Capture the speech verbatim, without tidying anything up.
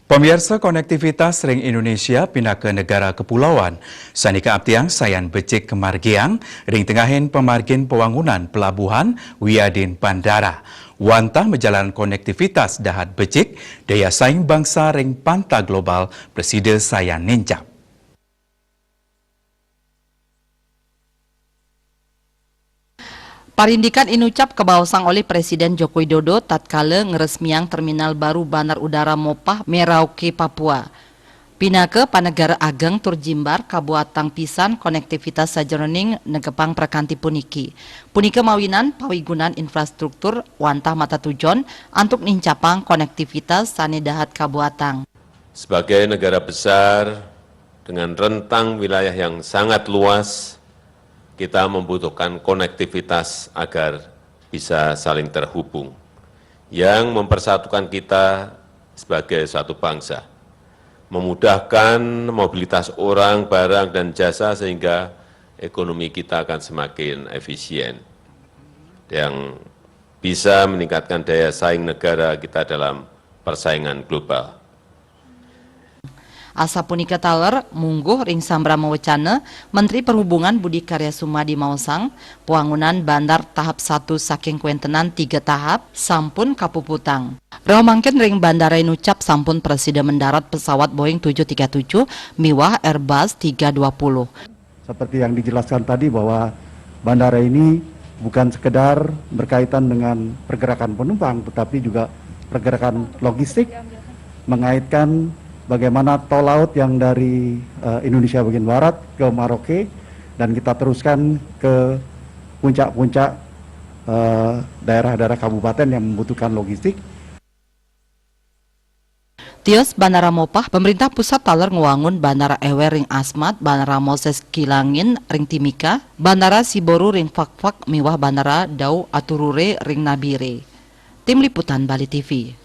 Pamiarsa, konektivitas ring Indonesia pinaka negara kepulauan, sane kaaptiang sayan becik kamargiang ring tengahin pamargin pawangunan pelabuhan wiadin bandara. Wantah majalan konektivitas dahat becik, daya saing bangsa ring panta global prasida sayan nincap. Parindikan inucap kabaosang olih Presiden Joko Widodo tatkala ngresmiang Terminal Baru Bandar Udara Mopah, Merauke, Papua. Pinaka panegara ageng tur jimbar, kabuatang pisan konektivitas sajeroning negepang prakanti puniki. Punika mawinan pawigunan infrastruktur wantah matatujon antuk nincapang konektivitas sane dahat kabuatang. Sebagai negara besar dengan rentang wilayah yang sangat luas, kita membutuhkan konektivitas agar bisa saling terhubung, yang mempersatukan kita sebagai satu bangsa, memudahkan mobilitas orang, barang, dan jasa, sehingga ekonomi kita akan semakin efisien, yang bisa meningkatkan daya saing negara kita dalam persaingan global. Asapunika taler, mungguh ring sambrama wecana, Menteri Perhubungan Budi Karya Sumadi maosang, pawangunan bandar tahap satu saking kawentenan tiga tahap sampun kapuputang. Rauh mangkin ring bandara inucap sampun prasida mendarat pesawat Boeing tujuh tiga tujuh miwah Airbus tiga dua puluh. Seperti yang dijelaskan tadi, bahwa bandara ini bukan sekedar berkaitan dengan pergerakan penumpang, tetapi juga pergerakan logistik, mengaitkan bagaimana tol laut yang dari, eh, Indonesia bagian barat ke Merauke, dan kita teruskan ke puncak-puncak, eh, daerah-daerah kabupaten yang membutuhkan logistik. Tios Bandara Mopah, pemerintah pusat taler ngwangun Bandara Ewer ring Asmat, Bandara Moses Kilangin ring Timika, Bandara Siboru ring Fakfak, miwah Bandara Dau Aturure ring Nabire. Tim Liputan Bali T V.